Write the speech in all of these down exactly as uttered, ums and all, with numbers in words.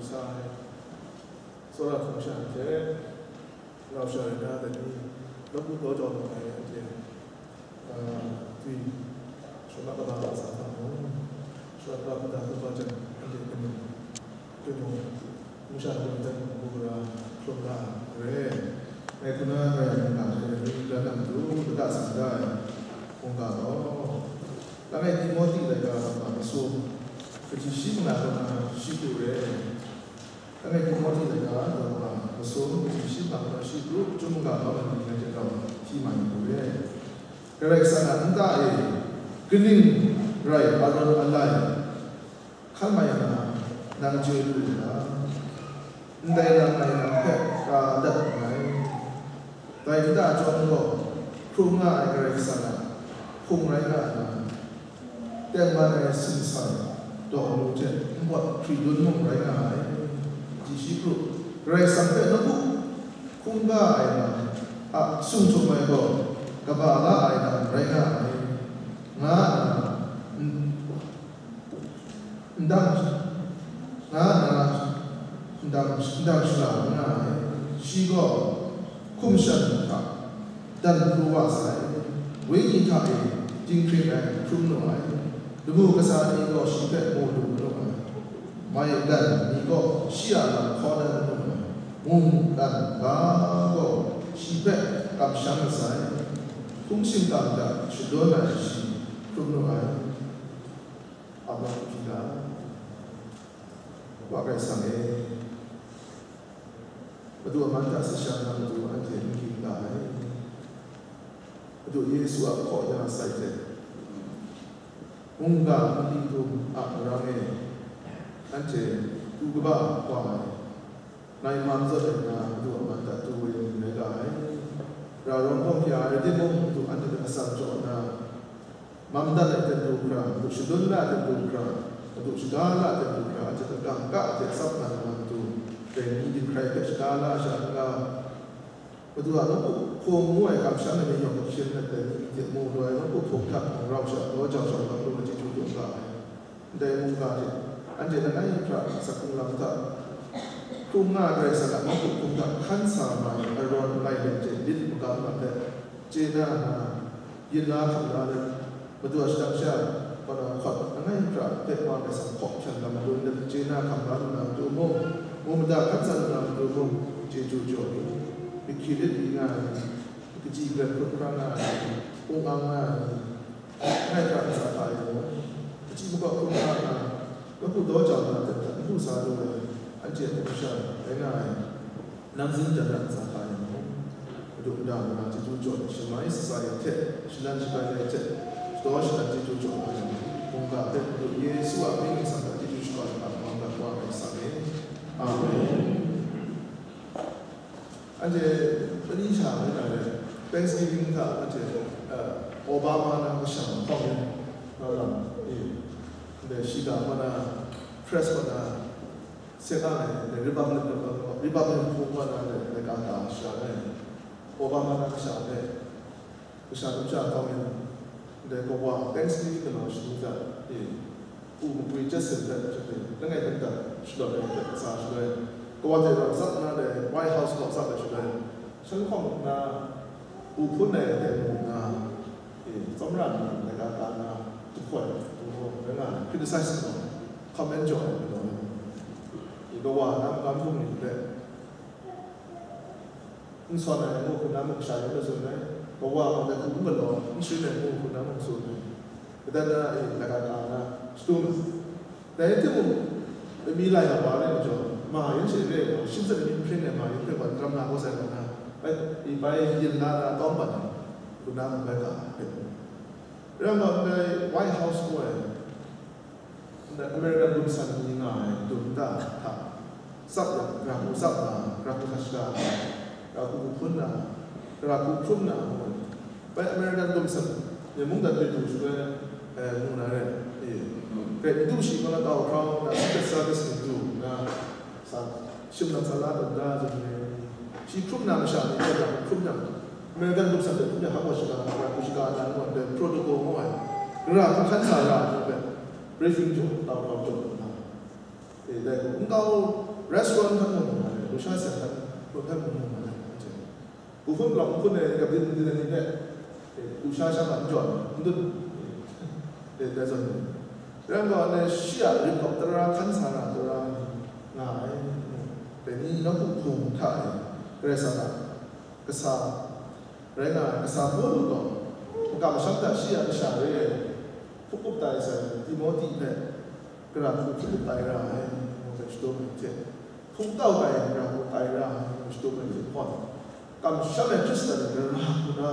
Sa ai, tsawra hkawng sha hte, rau sha rai na dai ni, nawku daw jau na ai anhte, a, twi, shawng na kaba wa sa hta mung, shawng na kaba hta hkrup wa jang, anhte hpe mung, hpe mung, mung sha hkrum hte mung, mung gara hkrum nga ai. Ngai hku na gayam mungga hte, ring dan na matu, lata sa da ai, mungga gaw, Langai Timoti laika laika masum, kaji shi mana kaw na shi pru re. Langai Timoti laika laika masum, kaji shi mana kaw na shi pru, chyum mungga kau na ni ngai hte rau hti mai yu re. Karai Kasang a nta e, kaning rai arawng alai, hkan mai yang na, nang chye lu u ga, ndai nang ngai nang hpe ka dat nngai. Dai nta chyawm gaw, hkrum nga ai Karai Kasang a hpung rai nga ai na, tengman ai singsang daw nu hte npawt hkri dun mung rai nga ai. Ji shi pru, Karai Kasang hpe nawku hkungga ai na a sung htum ai gaw, kaba la ai na rai nga ai, nga nna, n-, ndang, nga nna ndang, ndang shara nga ai. Shi gaw hkum shan hta dan pru wa sai, wenyi hta e dinghpring ai hkrum nu ai, lamu kasa ni gaw shi hpe mu lu nu ai, maigan ni gaw shi a lam hkaw dan nu ai, mungkan ga gaw shi hpe kamsham masai, hpung shingkang hta shadawn ai shi hkrum nu ai. Amen. Hpyi ga, Wa Karai Kasang e, Madu a man hta sasha na matu anhte n ging ga ai. Madu Yesu a hkaw ya sai hte, mungga nli htum a marang e, anhte du kaba wa ai, ngai mam zawn ai na, Madu a man hta du ai ni rai ga ai. Ra rawng hkawng hkya ai rai timung, Madu anhte hpe atsam jaw nna, mam dan ai hte du hkra, Madu shadun la ai hte du hkra, Madu shaga la ai hte du hkra, anhte hpe kangka hte tsap nga na Madu, dai ni dinghkrai hpe shaga la ai sha n-ga, Madu a nawku hpung ngu ai kamsham ai ni yawng hte hpyen let ai ni hte mu lu ai nawku hpung hta mung rau sha, daw jau jau lam lu ai chyeju jaw ga ai. Ndai mungga hte anhte langai hkra asak hkrung lam hta hkrung nga ai Karai Kasang a nawku hpung hta hkan sa mai ai arawn lai let hte lit magam lam hpe chye na nna, yin la hkam la let, Madu a shadang sha kaw na hkawt langai hkra hpe Wa Karai Kasang hkaw hpyan lam madun let chye na hkam la lu na matu mung, mu mada hkan sa lu na matu mung, chyeju jaw ai, mik hkyi lit li nga ai, kaji hkrat hkrup hkra nga ai, ung ang nga ai, langai hkra ntsa hpa ai mung, kaji makawp hkrup hkra nga, nawku daw jau na hte hkrat n du sa lu ai, anhte a hpung sha rai nga ai. Nang zin jan na ntsa hpa yang mung, Madu nta mara chyeju jaw ai shamai shatsai hte, shalan shagai ai hte, shadaw shalan chyeju jaw ai yang mung, mungga hpe Madu Yesu a mying ningsang hta chyeju shakawn ai hpa mungga Wa Karai Kasang e. Amen. Anhte pani sha ngai na re, Thanksgiving hta anhte, eh, Obama na kasha hpawng yin, na lam, eh, ndai shiga ma na, press ma na, Seng ang ai, dai Republic, Republic hpung wa na dai, dai ga ga shara ai, Obama na kasha hpe, kasha numsha hkawng yin, dai kawa Thanksgiving galaw shani hta e, u makwi jet sin hpe, langai hpe mdat shalawt ai hpe tsa shaloi, kawa hte rau tsap nna dai White House kaw tsap ai shaloi, shan hkawng nna, u hpun ai hpe mu nna, e, tsawmra ni laika ka nna, jahpawt ai hpe, rai nga ai, criticize ai, comment jaw ai hpe, e, kawa na magam hpung ni hpe, n sawn ai ngu hku na mung sha yu na tsun ai, kawa gaw dai hku n galaw, n sharin ai ngu hku na mung tsun ai. Kadan na e, laika ka nna, shadum ai. Dai timung, mi lai a wa rai majaw, ma yin she re ai gaw, shingtsang myi hpring ai ma yin hpe gaw, daram na kau sai gaw na, bai, bai yin la na tawng ban ai, hku na mung bai ga ai hpe. Rai nme, ndai White House ngu ai, ndai American gumsan ni nga ai dum nta hta, tsap yang, ra hku tsap na, ra hku hkra shaga na, ra hku hkun na, ra hku hkrum na ngu ai. Bai American gumsan, ya mungdan hpe du shaloi, eh, mu na rai, eh, grai n du shi, ma na tau hkrau na, Secret Service ni du na, sa, shim lam sa la dum da, zun ai, shi hkrum na masha ni, hkrum na, hkrum na, American gumsan hpe hkrum na, hap wa shiga na, wa hku shiga na, ngu ai, protocol ngu ai, gara hkan sa ra, ngu ai, briefing jaw, tau hkrau jaw, na, eh, dai, nkau, Restaurant hkan mung nga ai, lusha seng hkan hkan mung nga ai, anhte. Hpun palawng hpun e, kabyin kabyin ai ni hpe, eh, lusha sha hkan jawn, n dun, eh, dai zawn ni. Rai nna, shi a rit kawp tara, hkan sa na tara ni nga ai, dai ni nawku hpung hta e, Karai Kasang a kasa, rai nga ai kasa Pawlu gaw, makam masham hta shi a kasha re ai, hpung gup tai sai Timohti hpe, gara hku hpung gup tai ra ai, ngu hpe shadaw ai hte, hpung tau ai gara hku tai ra ai, ngu shadaw ai hte hpawn, kamsham ai Hkristan gara hku na,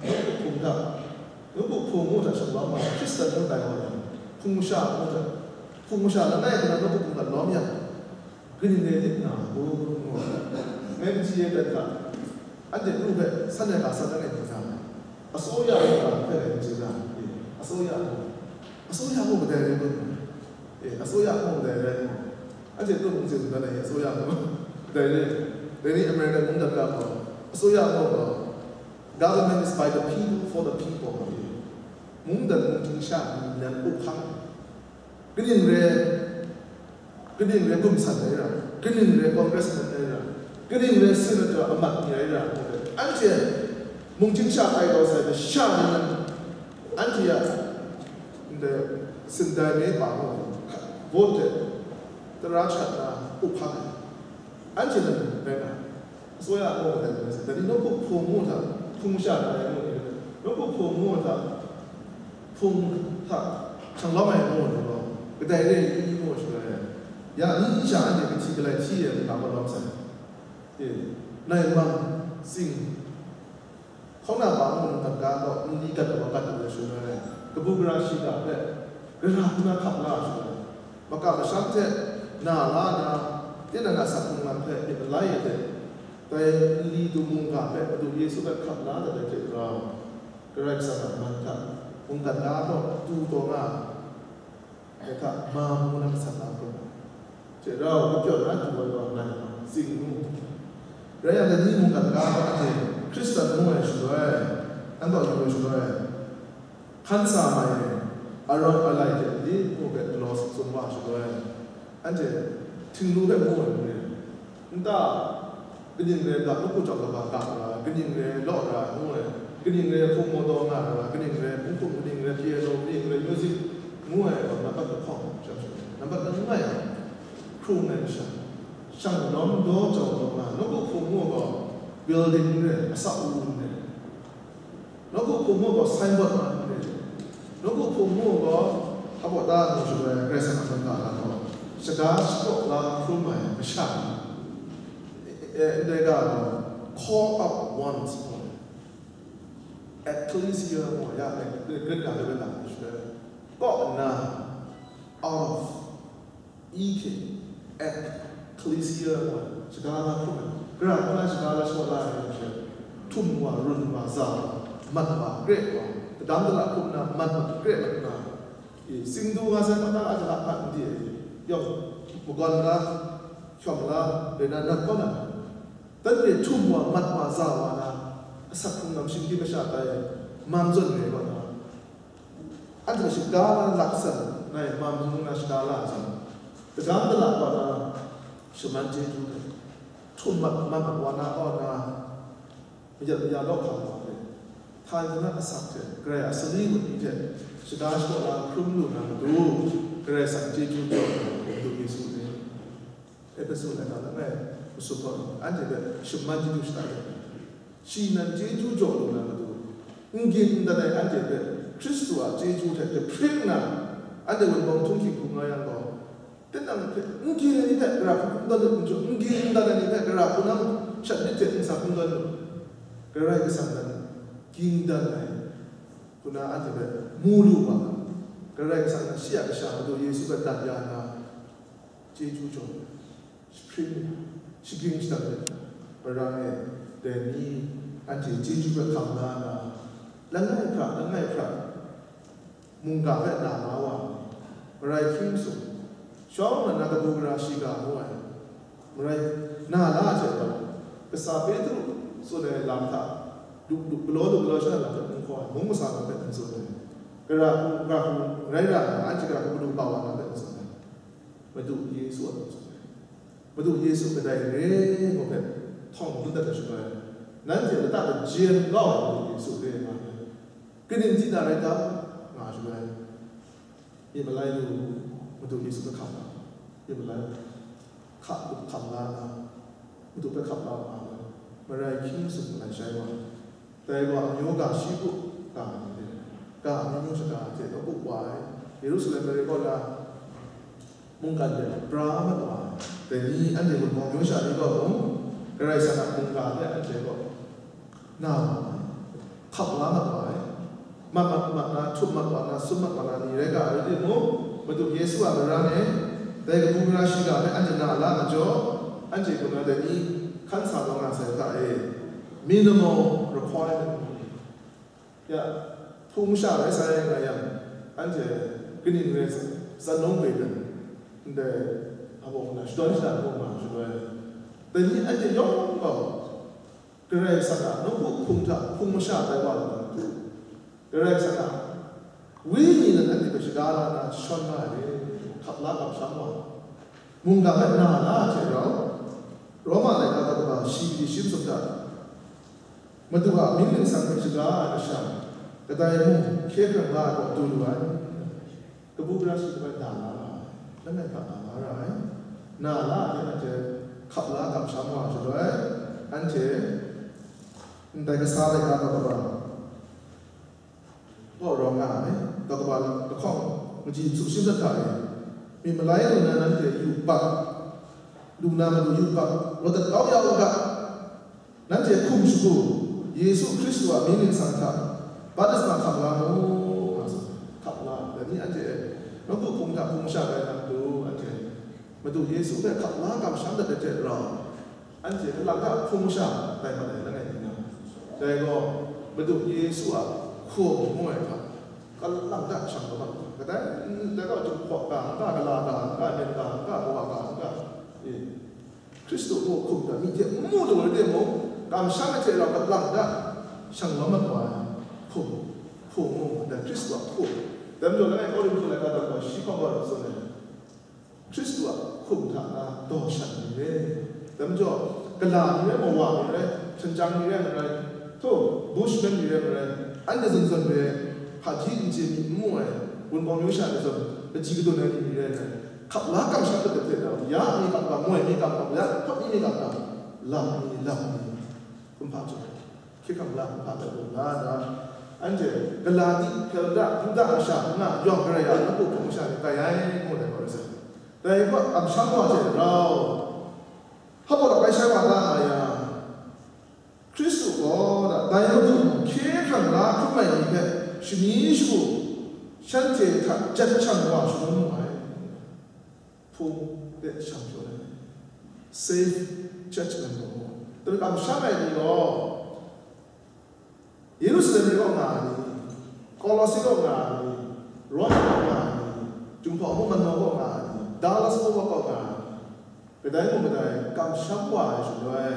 nawku hpung hta, nawku hpung ngu hta shalawm ai Hkristan ngu tai wa ai, hpung masha ngu hta, hpung masha langai hku na nawku hpung hta lawm yang, kaning rai lit na, ngu, ngu, M G A dan hta, anhte nu hpe san ai ga san langai hku na, အစိုးရ ngu ga hpe rai n chye na, eh, အစိုးရ ngu, အစိုးရ ngu kadai rai ngu, eh, အစိုးရ ngu kadai rai ngu, anhte nu n chye n dan ai, အစိုးရ ngu, kadai rai, dai ni American mungdan ga gaw, အစိုးရ ngu gaw, government is by the people, for the people, eh, mungdan mungchying sha ni nan up hkang, kaning rai, kaning rai gumsan ai ra, kaning rai congressman ai ra, kaning rai senator amat ni ai ra, anhte mungchying sha ai kau sai masha ni nan, anhte a, ndai, sindai me pa mung, vote hte tara shat na up hkang ai, anhte nan rai na, အစိုးရ အမှုန့် ဒ် nawku hpung ngu hta, hpung masha na ai mu ni, nawku hpung ngu hta, hpung hta, shanglawm ai mu ni gaw, kadai re ai mu shaloi, ya ni sha anhte kahti kalai hti ai mu hta gaw lawm sai. E, nai mang, tsing, hkauna pa mu mungkan ga gaw nli gat ai wa gat ai shaloi, kabu gara shiga hpe, gara hku na hkap la ai shaloi, makam masham hte na la na, tinang a asak hkrung lam hpe myit malai ai hte, dai nli du mungga hpe Madu Yesu hpe hkap la dat ai hte rau, Karai Kasang a man hta, mungkan ga gaw du taw nga ai hta, ma mu na masat na hkrum ai. Hte rau, kapyaw na du ai wa ngai, tsing ngu. Rai yang, dai ni mungkan ga gaw anhte Hkristan ngu ai shaloi, an gaw yu ai shaloi, hkan sa mai ai, arawng alai hte li mu hpe galaw tsun wa shaloi, anhte htingnu hpe mu ai n rai. Nta, kaning rai ga, nawku chyawm kaba ga ra, kaning rai law ra, ngu ai, kaning rai hpung maw taw nga ra, kaning rai hpung hkum, kaning rai piano, kaning rai music, ngu ai gaw, nambat lahkawng, nambat langai ai, hkrung ai masha, shang lawm daw jau taw nga, nawku hpung ngu gaw, building n rai, asak u n rai. Nawku hpung mu gaw signboard ma n re. Nawku hpung mu gaw, hpa ta ngu shaloi, Karai Kasang a mungga lam gaw, shaga shapraw la hkrum ai masha, e, e, ndai ga gaw, call out ones, ngu ai. Ecclesia, ngu ai, ya, e, Greek ga de na, ngu shaloi, kaw nna, out of, E K, ecclesia, ngu ai, shaga la hkrum ai, gara hku na shaga la shapraw la ai ni hte, htum wa, run wa, za wa, mat wa, kre wa, kadam dala hkrum na, mat wa, kre mat na, e, singdu nga sai, ma na a jahta hpa n di ai, yawng, magawn la, hkyawm la, rai na, nat kau na, dan re htum wa, mat wa, za wa na, asak hkrung lam shinggyim masha tai, mam zawn re wa na, anhte shaga la laksan ngai, mam hpung na shaga la ai zawn, kadam dala kaw na, shaman chyeju hte, htum mat, mat mat wa na kaw na, mayat maya law hkam wa hte, htai hkuna asak hte, Karai a sali gun ni hte, shaga shapraw la hkrum lu na matu, Karai Kasang chyeju jaw ai Madu Yesu ni. Epesu laika langai masum gaw anhte hpe shaman chyeju shada ai. Shi nan chyeju jaw lu na matu, n ging n dan ai anhte hpe Hkristu a chyeju hte jahpring nna, anhte wunpawng htunghking hkrum la yang gaw, tinang hpe n ging ai ni hpe gara hku kungdawn lu, n ging n dan ai ni hpe gara hku nang shat myit hte n sa kungdawn lu, Karai Kasang nan ging dan ai hku na anhte hpe mu lu ga, Karai Kasang nan shi a Kasha Madu Yesu hpe dat ya na, chyeju jaw, jahpring, shagrin shadang let, marang e, dai ni, anhte chyeju hpe hkam la na, langai hkra, langai hkra, mungga hpe na la wa ai, marai hkying masum, shawng nna na kabu gara shiga ngu ai, marai na la ai hte rau, kasa Petru tsun ai lam hta, du, du, galaw du galaw sha na hpe n hkaw ai, mung masa na hpe n tsun ai, gara hku, gara hku rai ra ai, anhte gara hku madu kau wa na hpe n tsun ai. Madu Yesu a mying tsun ai. Madu Yesu kadai re ngu hpe htawng madun dat ai shaloi, nanhte lata kajen kau ai Madu Yesu re nga ai. Kaning di na rai ta? Nga shaloi, myi malai lu, Madu Yesu hpe hkap nga, myi malai hka lup hkam la na, Madu hpe hkap la nga ai. Marai hkying masum malai shai wa, dai wa amyu ga shi bu ga ai ni re, ga amyu myu shada hte nawku wa ai, Yerusalem mare kaw na mungkan de pra mat wa ai. Dai ni anhte mungkan myu sha ni gaw mung, Karai Kasang a mungga hpe anhte gaw na wa ai, hkap la mat wa ai, mat mat mat na, htum mat wa na, sum mat wa na ni rai ga ai rai timung, Madu Yesu a mara e, dai kabu gara shiga hpe anhte na la majaw, anhte kaw na dai ni hkan sa taw nga sai hta e, minimal requirement. Ya, hpung masha rai sai nga yang, anhte kaning rai sa, zanlawng bai dan, ndai, a bawng na, shadawn shadan bawng na, shadawn. Dai ni anhte yawng gaw, Karai Kasang a nawku hpung hta hpung masha tai wa lu ai. Karai Kasang a Wenyi nan anhte hpe shaga la na jashawn nga ai re, hkap la kamsham wa, mungga hpe na la hte rau, Roma laika daw kaba shi mali shi masum hta, Madu a mying ningsang hpe shaga ai masha, kadai mung hkye hkrang la ai kaw du lu ai. Kabu gara shi hpe da la ai, langai hta da la ra ai, na la ai hte anhte hkap la kamsham wa shaloi, anhte ndai kasa laika daw kaba kaw rawng nga ai, daw kaba lahkawng kaji su shi mat hta e, myi malai lu na nanhte yu bak, lu na matu yu bak, rawt dat kau ya u ga, nanhte hkum shagu, Yesu Hkristu a mying ningsang hta baptisma hkam la mu, nga tsun, hkap la, dai ni anhte e, nawku hpung hta hpung masha tai na matu, anhte Madu Yesu hpe hkap la kamsham dat ai hte rau, anhte kalang ta hpung masha tai mat ai langai nna, dai gaw Madu Yesu a hkum ngu ai hta, kalang ta shang kau mat, kadai, dai gaw, Jinghpaw ga n ga, Gala ga n ga, Myen ga n ga, Kawa ga n ga, e, Hkristu mung hkum hta myi hte n mu lu ai timung, kamsham ai hte rau kalang ta shang lawm mat wa ai hkum, hkum ngu, dai Hkristu a hkum. Dai majaw, langai Korinhtu laika daw kaba shi hkawng gaw tsun ai, Hkristu a hkum hta na daw shan ni re. Dai majaw, gala ni rai, mawa ni rai, hten chyang ni rai, marai, hto, bushman ni rai, marai, anhte zawn zawn re ai, hpaji n chye mi n mu ai, wunpawng myu sha ni zawn, kaji kadun ai ni ni rai, marai, hkap la kamsham dat ai hte rau, ya mi kam kam, moi mi kam kam, ya hpawt mi mi kam kam, lam mi, lam mi, kumhpa chyawm, hkye hkrang la, kumhpa dat lu la na, anhte gala di, hpel da, hpung da masha n nga, yawng garai ya, nawku hpung masha ni tai ai, ngu ai gaw rai sai. Dai hpa kamsham wa hte rau, hpa baw rai shai wa ta nga yang, Hkristu gaw dai Madu hkye hkrang la hkrum ai ni hpe shani shagu shanhte hta jet shang wa shangun mu ai. Hpung de shang pyaw ai. Safe judgment gaw mu ai. Dai kamsham ai ni gaw, Yerusalem ni kaw nga ai ni, Kolosi kaw nga ai ni, Rome kaw nga ai ni, Jinghpaw mung Manmaw kaw nga ai ni, Dallas mung kaw nga ai ni, kadai mung kadai kamsham wa ai shaloi,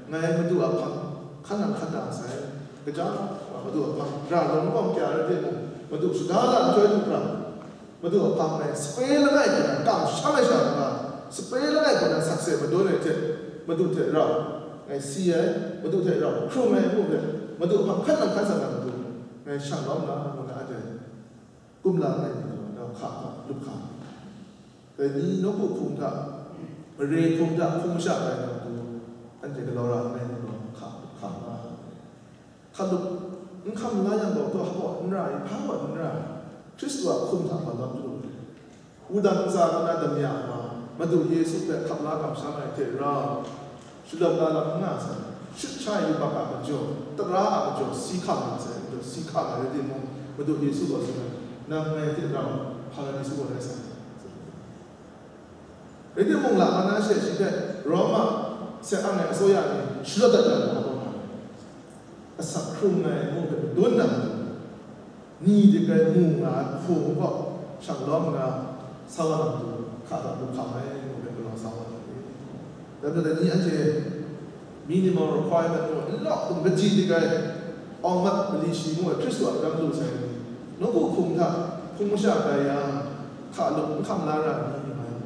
ngai Madu a hpang hkan nang hkan na sai, kaja wa Madu a hpang ra lawm kawng kya rai timung, Madu shaga la nhtoi lu hkra, Madu a hpang ngai sape langai hku na kamsham ai sha nga, sape langai hku na sakse madun ai hte, Madu hte rau ngai si ai, Madu hte rau hkrung ai ngu hpe, Madu a hpang hkan nang hkan sa na matu, ngai shang lawm na, ngu na, anhte kumla langai mi gaw, nau hka hta lup hka, dai ni nawku hpung hta, mare hpung hta hpung masha tai na matu, anhte galaw ra nngai ngu gaw, hka lup hka nga. Hkalup n hkam la yang gaw, gaw hpa n ra i, hpa gaw n ra i, Hkristu a hkum hta hpa lawm chyalu ai. Wudang ntsa kaw na damya ai wa, Madu Yesu hpe hkap la kamsham ai hte rau, shadawn na lam n nga sai, shut sha ai yubak a majaw, tara a majaw, si hkam nga sai, majaw si hkam ai rai timung, Madu Yesu gaw tsun ai, nang ngai hte rau Hparadisu kaw rai sai. Rai timung, la Manashe shi hpe Roma se ang ai atsawya ni sharawt dat ya na, asak hkrung ai ngu hpe madun na matu, ni de grai mu nga ai hpung gaw shang lawm nna, sa wa na matu, hka hta lu hkam ai ngu hpe galaw sa wa ai. Dai majaw, dai ni anhte minimal requirement mung n lawk hkum kaji dik ai, awng mat mali shi ngu ai Hkristu a ram lu sai ni, nawku hpung hta hpung masha tai yang, hka lup n hkam la ra ai ni nga ai.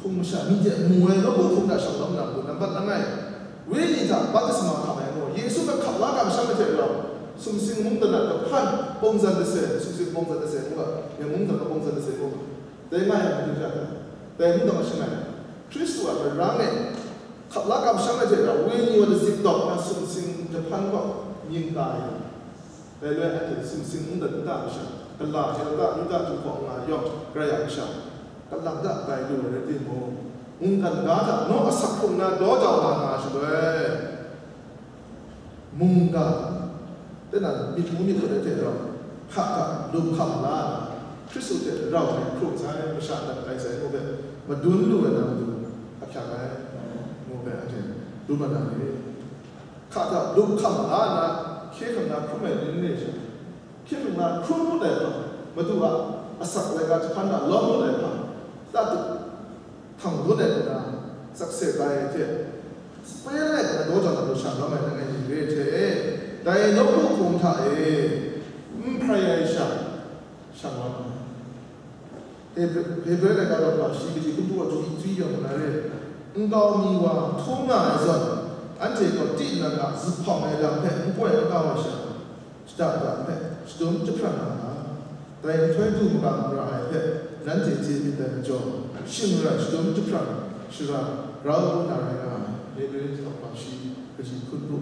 Hpung masha myi de mu ai nawku hpung hta shang lawm na matu, nambat langai, wenyi hta baptisma hkam ai mu, Yesu hpe hkap la kamsham ai hte rau, sumsing mungdan a kahpan, bawngzan lase, sumsing bawngzan lase mu ga, ya mungdan a bawngzan lase mu ga, dai nga yang matu ja ga, dai mungdan a shangai, Hkristu a marang e hkap la kamsham ai hte rau, wenyi wa latsit dawk na sumsing jahpan gaw mying ka ai. Dai loi anhte sumsing n dat n ta masha, gala hte lata n ta du hkawng nga yawng, Karai a Kasha, kalang ta tai lu ai rai timung, mungkan ga hta naw asak hkrung na daw jau na nga shaloi, mungga, tena myit mu myit hkut ai hte rau, hka hta lup hkam la na, Hkristu hte rau ai hkrung sai, masha dat tai sai ngu hpe madun lu ai na matu, ahkyak ai, ngu hpe anhte dum ai na ni? Hka hta lup hkam la nna, hkye hkrang na hkrum ai ni n re sha, hkye hkrang na hkrum ngut ai hpa, Madu a asak laika jahpan hta lawm ngut ai hpa, ta tup hkang dun ai hta, sakse tai ai hte, sape langai hta daw jau na lusha lawm ai langai ni re hte e, dai nawku hpung hta e, n hprai ai sha, shang lawm ai. Hebre, Hebre laika rawt wa shi kaji hkun pru wa chyeju tswi yawng na re, nkau mi wa htung nga ai zawn, anhte gaw tinang a zuphpawng ai lam hpe n poi n kau ai sha, shada da hpe shadum jahprat nga nga. Dai nhtoi du magam ra ai hpe nanhte chye myit dai majaw, shing rai shadum jahprat shara grau na rai nga ai. Hebre laika rawt wa shi kaji hkun pru.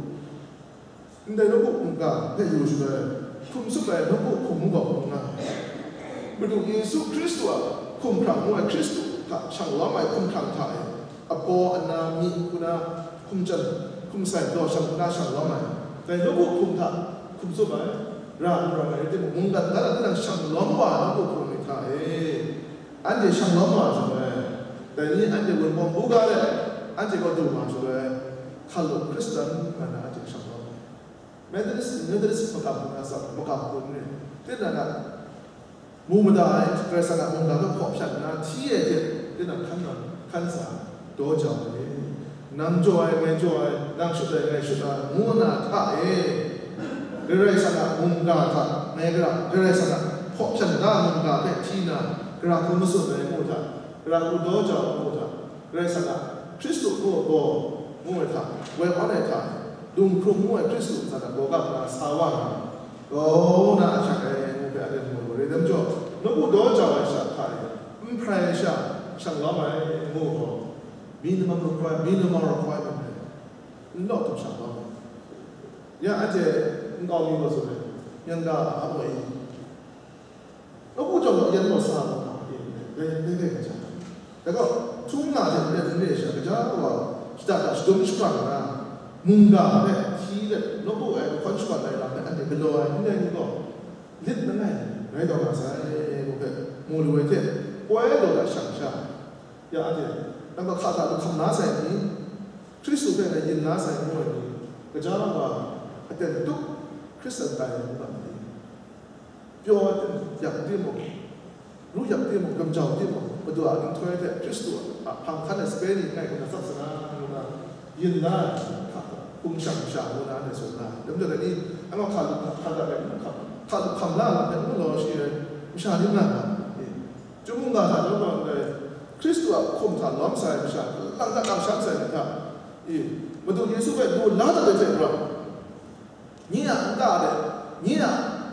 Ndai nawku hpung ga hpe yu shaloi, hkum tsup ai nawku hpung gaw hpung nga ai. Madu Yesu Hkristu a hkumhkrang ngu ai Hkristu hta shang lawm ai hkumhkrang hta e, abaw ana myi hku na hkum chyan, hkum sai daw shang hku na shang lawm ai, dai nawku hpung hta hkum tsup ai, ra n rawng ai rai timung, mungkan ga hta tinang shang lawm wa ai nawku hpung ni hta e, anhte shang lawm wa ai shaloi, dai ni anhte wunpawng buga let, anhte gaw du nga shaloi, hkalup Hkristan nga na anhte shang lawm ai. Methodist, Methodist magam hpung na tsap, magam hpung ni, tinang a mu mada ai, Karai Kasang a mungga hpe hkaw hpyan nna hti ai hte, tinang hkan nang, hkan sa, daw jau ai. Nang jaw ai, ngai jaw ai, nang shut ai, ngai shut ai, ngu na hta e, Karai Kasang a mungga hta, ngai gara, Karai Kasang a hkaw hpyan da mungga hpe hti na, gara hku matsun ai ngu hta, gara hku daw jau ai ngu hta, Karai Kasang a Hkristu ngu ai gaw, ngu ai hta, woi awn ai hta, dung hkrung ngu ai Hkristu ntsa hta gaw gap na sa wa nga, kau na ahkyak ai ngu hpe aten mu ai rai tim jaw, nawku daw jau ai sha hta e, n hprai ai sha shang lawm ai ngu gaw, minimum require, minimal requirement ai, n law htum shang lawm ai. Ya anhte nkau mi gaw tsun ai, myen ga a woi, nawku jawng gaw yan gaw sa gaw hpa, e, dai, dai, dai, dai, dai gaw, htum nga hte n rai, n rai sha, kaja wa, shada da shadum shapran na, mungga hpe hti let, nawku ai lahkawn shakawn ai lam hpe anhte galaw ai n rai ni gaw, lit langai rai taw nga sai, ngu hpe mu lu ai hte, poi law da shang sha, ya anhte, nang hka hta lup hkam la sai ni, Hkristu hpe ngai yin la sai ngu ai ni, kaja wa, aten tup Hkristan tai ai ngu ga ni? Pyaw ai hte yak timung, ru yak timung, gam jau timung, Madu a nhtoi hte Hkristu a hpang hkan ai sape ni ngai hkrum na tsap saga ngu na, yin la ai hta hkungshang masha ngu na anhte tsun na ai. Dai majaw dai ni, anhte hka lup hkam, hka lup hkam la ai lam hpe n galaw shi ai masha ni nga nga, e, chyum mungga hta nawku ndai Hkristu a hkum hta lawm sa ai masha, lang hta kamsham sa ai ni hta, e, Madu Yesu hpe lu la dat ai hte rau, nye a nta de, nye a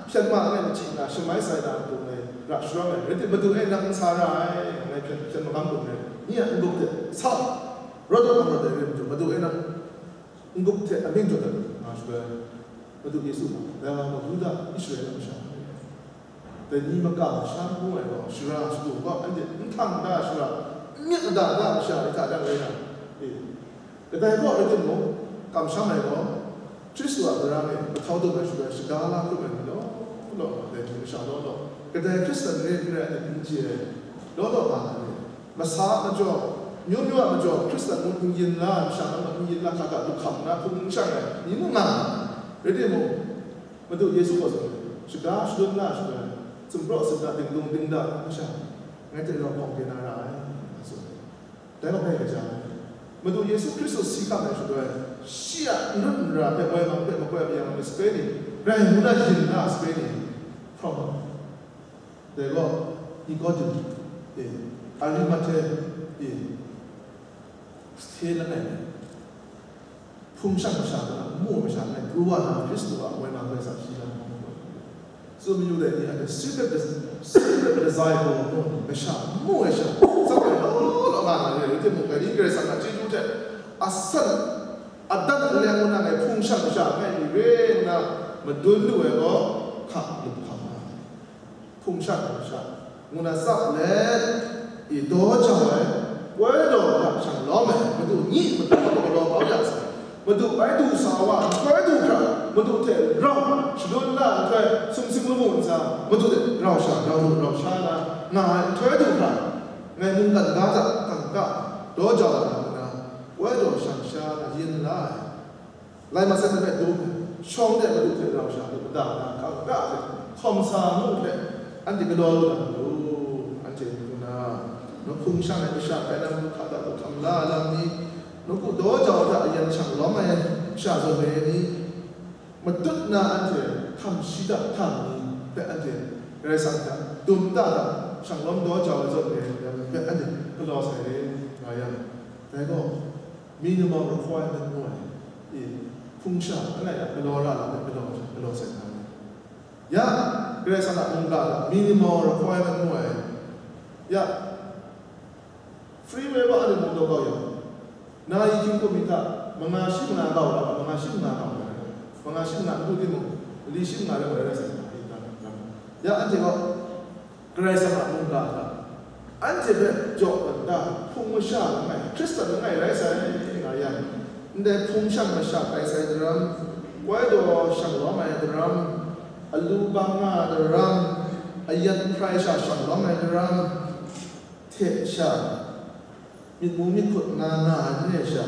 hpyen ma langai machyi na shamai sai na matu ngai ra sharawng ai, rai timung, Madu e nang n sa ra ai, ngai hpyen, hpyen magam gun ai, nye a n-gup hte sa, rawt rawt na rawt ai rai majaw, Madu e nang n-gup hte amying jaw dat nga shaloi, Madu Yesu gaw, dai wa gaw Yuda Israela masha, dai ni makam masha ngu ai gaw, shara shadu gaw, anhte n htang da shara, n myit mada da masha ni hta jang rai na, e, kadai gaw rai timung, kamsham ai gaw, Hkristu a marang e mahtau dum ai shaloi, shaga la hkrum ai ni law law, dai ni masha law law, kadai Hkristan re n rai ai n chye ai, law law nga ai ni, masa majaw, myu myu a majaw, Hkristan ngu n yin la ai masha, nang n yin la hka hta lup hkam nna hpung n shang ai ni mung nga ai. Rai timung, Madu Yesu gaw tsun ai, shaga shadum na shaloi, sumpraw sumna, dingdung dingda masha, ngai hte rau hkawng de na ra ai, nga tsun ai. Dai gaw bai kaja ai. Madu Yesu Hkristu si hkam ai shaloi, shi a n rut n ra hpe woi mang hpe makoi a mayang ai sape ni, rai ngu na yin na sape ni, hprawng ai. Dai gaw Nikodim, e, Arimathe, e, Hte langai, hpung shang masha hta, nmu ai masha langai, pru wa na Hkristu a moi ma hkoi sa shi na hpung hkoi. Tsun mayu dai ni a hte secret dis-, secret disciple ngu ni masha, nmu ai sha, tsap ai law law nga na re, yu hte mung, dai ni Karai Kasang a chyeju hte asan, adat aleng ngu na ngai hpung shang masha langai ni re nna madun lu ai gaw, hkap lup hkap nga ai. Hpung shang ai masha, ngu na tsap let, i daw jau ai, koi daw hta shang lawm ai, Madu nyi mada hta galaw kau ya sai, Madu bai du sa wa, nhtoi du hkra, Madu hte rau, shalun la nhtoi, sumsing lamu ntsa, Madu hte rau sha, rau lu, rau sha na, nga ai nhtoi du hkra, ngai mungkan ga hta, kangka, daw jau ai hta ngu na, koi daw shang sha na yin la ai. Lai matsat hpe dum ai, shawng de Madu hte rau sha lu, mada na, kangka hte, hkawm sa mu hpe, anhte galaw lu na Madu, anhte ngu na, nawku hpung shang ai masha bai na Madu hta da lu hkam la ai lam ni, nawku daw jau hta ayan shang lawm ai masha zawn re ni, matut na anhte hkam shi da hkam ni hpe anhte Karai Kasang hta dum da da, shang lawm daw jau ai zawn re ni hpe anhte galaw sai re nga yang, dai gaw, minimal requirement ngu ai, i, hpung sha langai a galaw ra lam ai galaw, galaw sai na re. Ya, Karai Kasang a mungga hta minimal requirement ngu ai. Ya, free will ba anhte mung daw kau yang, na yi hkying hkum mi hta, manga shi manga kau la, manga shi manga kau la, manga shi manga n du timung, mali shi manga rai wa rai sai na, ya, anhte gaw, Karai Kasang a mungga hta, anhte hpe jaw kata hpung masha langai, Hkristan langai rai sai nga yang, ndai hpung shang masha tai sai daram, koi daw shang lawm ai daram, alu bang nga ai daram, ayan hprai sha shang lawm ai daram, hte sha, myit mu myit hkut na nga ai ni e sha,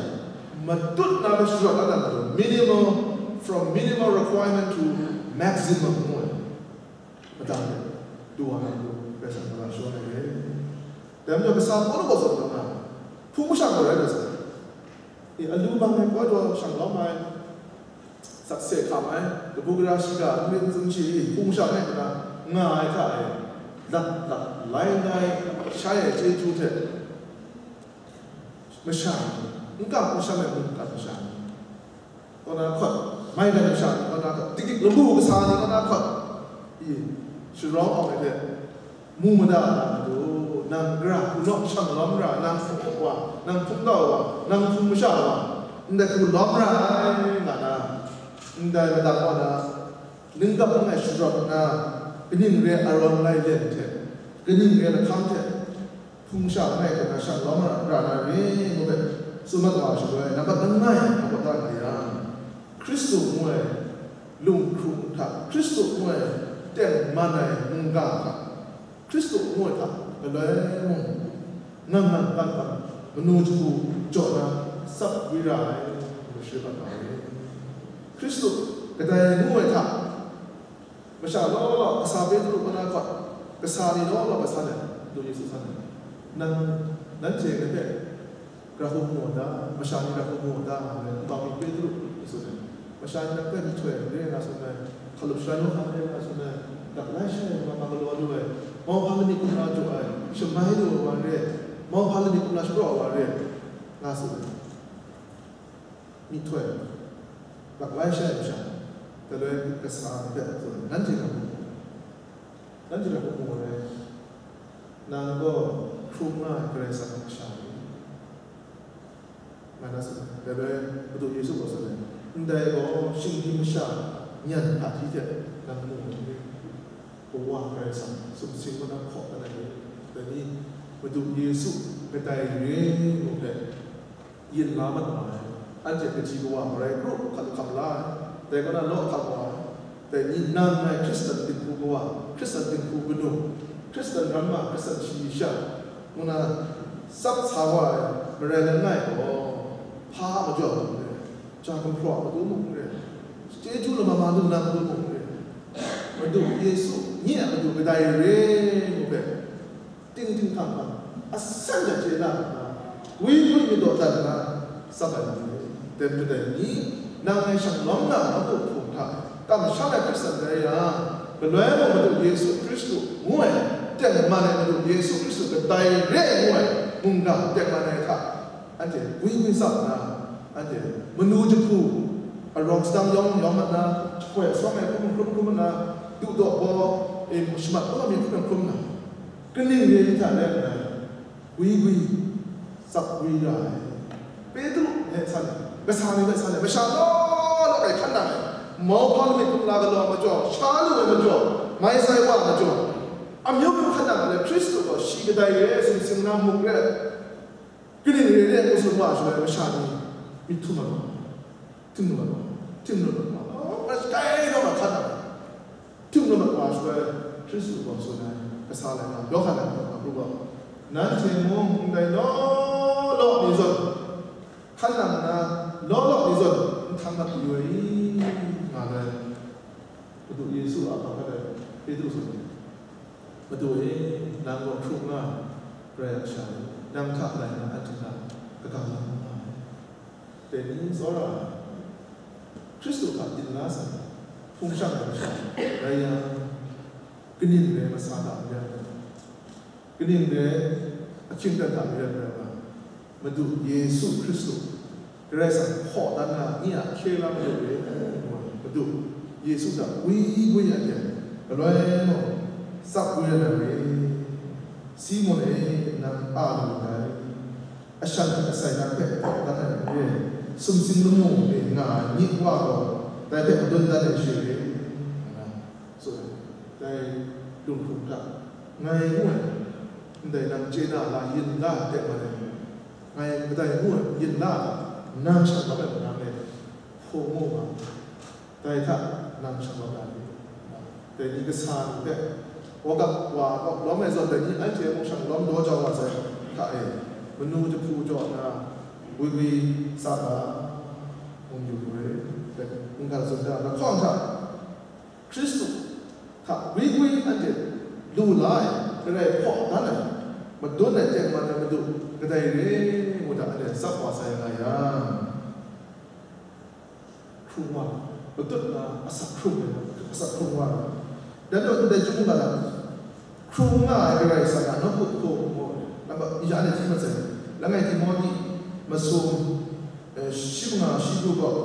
matut na hpe sharawt la dat na, minimal, from minimal requirement to maximum ngu ai. Madan de, du wa na du, Karai Kasang mara sharawng ai re. Dai majaw, kasa hpawt gaw zawn na nga, hpung shang gaw rai na sa. E, alu bang ai, koi daw shang lawm ai, sakse hkam ai, kabu gara shiga, nrin zun shi, hpung shang ai nna, nga ai hta e, lat lat, lai lai, shai ai chyeju hte, masha ni, n kam n sham ai mungkan masha ni, kaw na hkawt, maigan masha ni kaw na hkawt, dik dik lamu kasa ni kaw na hkawt, i, sharawng awng ai hte, mu mada na matu, nang gara hku naw shang lawm ra, nang hpung up wa, nang hpung kau wa, nang hpung masha wa, ndai hku lawm ra ai, nga na, ndai madat kaw na, ningkap langai sharawt nna, kaning re ai Aron lai len hte, kaning re lahkam hte, hpung sha langai hkra shang lawm ra na re ngu hpe, tsun mat wa ai shaloi, nambat langai a kawt da nga yang, Hkristu ngu ai lunghkrung hta, Hkristu ngu ai tengman ai mungga hta, Hkristu ngu ai hta galoi mung, ngang ngang ban ban manu jahku jaw na tsap wi ra ai, ngu share mat nga ai. Hkristu kadai ngu ai hta, masha law law, kasa Petru kaw na hkawt, kasa ni law law, kasa let, Madu Yesu san ai, nang, nanhte ngai hpe, Gara hkum mu a ta? Masha ni gara hkum mu a ta? Ngu ai, nkau mi Petru, ngu tsun ai. Masha ni nang hpe myihtoi ai n re nga tsun ai, hkalup shalai nawng hkam n re nga tsun ai, laklai shai ai mama galaw lu ai, mauhpa lamik kumla jaw ai, shamai lu ai wa n re, mauhpa lamik kumla shapraw ai wa n re, nga tsun ai. Myihtoi, laklai shai ai masha, galoi kasa ni hpe tsun ai, nanhte gara hkum mu, nanhte gara hkum mu ai, nang gaw hkrum nga ai Karai Kasang a kasha ni. Nga na tsun ai. Dai bai, Madu Yesu gaw tsun ai, ndai gaw, shinggyim masha nyan hta hti hte nang mu ai ni? Kawa Karai Kasang sumsing kaw na hkaw na ni? Dai ni, Madu Yesu kadai re ngu hpe yin la mat wa ai, anhte kaji kawa marai kru hkan hkam la ai, dai kaw na law hkam wa ai. Dai ni nang ngai Hkristan dinghku kawa, Hkristan dinghku kanu, Hkristan ramma, Hkristan shayi sha, ngu na tsap sa wa ai marai langai gaw, hpa a majaw mung n re, ja gumhpraw a matu mung n re, chyeju lama ma lu na matu mung n re, Madu Yesu nye a matu kadai re ngu hpe, ting ting hkang hkang, asan hta chye na nna, gwi gwi mi dawdan nna, tsap ai lam ni? Dai majaw dai ni, nang ngai shang lawm na nawku hpung hta, kamsham ai Hkristan rai yang, galoi mung Madu Yesu Hkristu ngu ai, tengman ai Madu Yesu Hkristu kadai re ngu ai mungga tengman ai hta, Anhte gwi gwi tsap nna, anhte manu jahpu arawng sadang yawng yawng mat na, jahpoi asawng e hkrum hkrum hkrum na, du daw baw, e, shamat kawng mi hkrum hkrum na, kaning re ai hta let nna, gwi gwi tsap gwi ra ai. Petru hpe san, kasa ni hpe san ai, masha law law e hkan nang ai, mauhpa lamik kumla galaw majaw, sha lu ai majaw, mai sai wa majaw, amyu myu hkan nang ai, Hkristu gaw shi kadai re, sumsing na muk re, kaning re re ngu tsun wa shaloi, masha ni myit htum ai wa, tim lu ai wa, tim lu ai wa, oh, mas kai naw ma hkan nang ai. Tim lu ai wa shaloi, Hkristu gaw tsun ai, kasa lai na, Yawhan ai hpawt na pru gaw, nanhte mung ndai law law ni zawn, hkan nang nna, law law ni zawn, nhtang mat yu ai i, nga ai. Madu Yesu a hpang hkat ai, Petru tsun ai, Madu e, nang gaw hkrung nga, Karai Kasha e, nang hta lai na anhte hta kaga la nga ai. Dai ni tsawra ai, Hkristu hta byin la sai, hpung shang ai masha rai yang, kaning rai masa hta mayan, kaning rai ahkying dan hta mayan rai nga, Madu Yesu Hkristu, Karai Kasang hpaw dan na, nye a hkye la mayu re, Madu Yesu hta gwi gwi ya yang, galoi mung tsap gwi ya na re, Simun e, nang a lu ndai. Ashan hta asai nang hpe hpaw dan ai n re, sumsing lamu e nga ai myit wa gaw, dai hpe madun dan ai she re, nga tsun ai. Dai lunghkrung hta, ngai ngu ai, ndai nang chye na la yin la ai teng man e, ngai kadai ngu ai yin la ai, nang shanglawm ai manang e, hpaw mu nga, dai hta nang shanglawm na ni? Dai ni kasa ni hpe, wagap wa kaw lawm ai zawn, dai ni anhte mung shanglawm daw jau wa sai hta e, manu jahpu jaw nna, gwi gwi tsap ai, mung yu lu ai, dai mungkan tsun da, lahkawng hta, Hkristu hta gwi gwi anhte lu la ai, Karai hpaw dan ai, madun ai teng man ai Madu kadai re ngu hta anhte tsap wa sai nga yang, hkrung wa, matut na asak hkrung ai, asak hkrung wa. Dan daw ndai chyum ga na, hkrung nga ai Karai Kasang a nawku hku mu, nang gaw ya ni hti mat sai, langai Timote masum, eh, shi manga shi du gaw,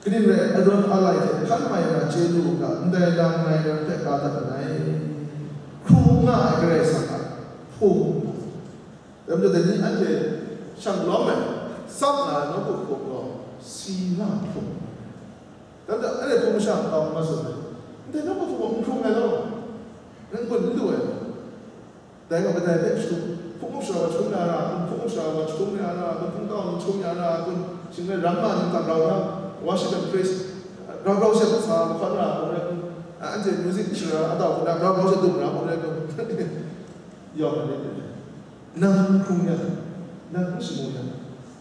kaning rai, arawn alai hte hkan mai na chye lu u ga, ndai lam ngai nang hpe ka dat nngai, hkrung nga ai Karai Kasang a hpung. Dai majaw dai ni anhte shanglawm ai, tsap na ai nawku hpung gaw, si na hpung. Dai majaw anhte hpung masha nkau n mat tsun ai, ndai nawku hpung gaw n hkrung ai law, n gun n lu ai law. Dai gaw kadai hpe jahtum, hpung up sara wa jahtum ya ra, hpung up sara wa jahtum ya ra, hpung tau jahtum ya ra, kun, shing rai ramma ning hta grau na, worship and praise, grau grau she sa lahkawn ra, kun rai kun, anhte music shara atau hku na grau grau she dum ra, kun rai kun. Yawng ai ni, nang n hkrung yang, nang n shamu yang,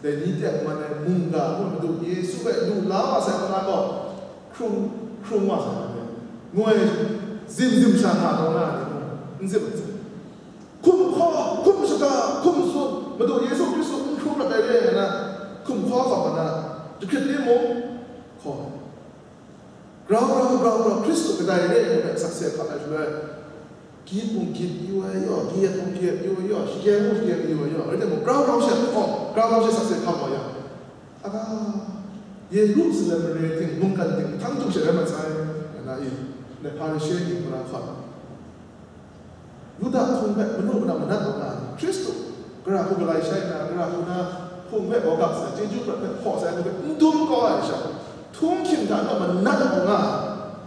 dai ni teng man ai mungga mung Madu Yesu hpe lu la wa sai nna gaw, hkrung, hkrung wa sai nna gaw, ngoi zim zim sha nga taw na ai ni mung, n zim ai hte, hkum hkaw, hkum shaga, hkum tsun, Madu Yesu Hkristu n hkrung rat ai re ai na, hkum hkaw hkawm ai na, jahkrit ni mung hkaw ai. Grau grau, grau grau, Hkristu kadai re ai hpe sakse hkap ai shaloi, gyit mung gyit yu ai yaw, gyet mung gyet yu ai yaw, shakyen mung shakyen yu ai yaw, rai timung, grau grau she hkawm, grau grau she sakse hkap wa yang, aga, Yerusalem mare ting, mungkan ting, hpang htung she rai mat sai, nga na i, ndai Hparishe ni hkra hkawt. Yuda hpung hpe manu mada manat wa nga, Hkristu, gara hku galai shai na, gara hku na hpung hpe gawgap sai, chyeju prat hpe hpaw sai, ngu hpe n dum kau ai sha, htunghking hta naw manat wa nga,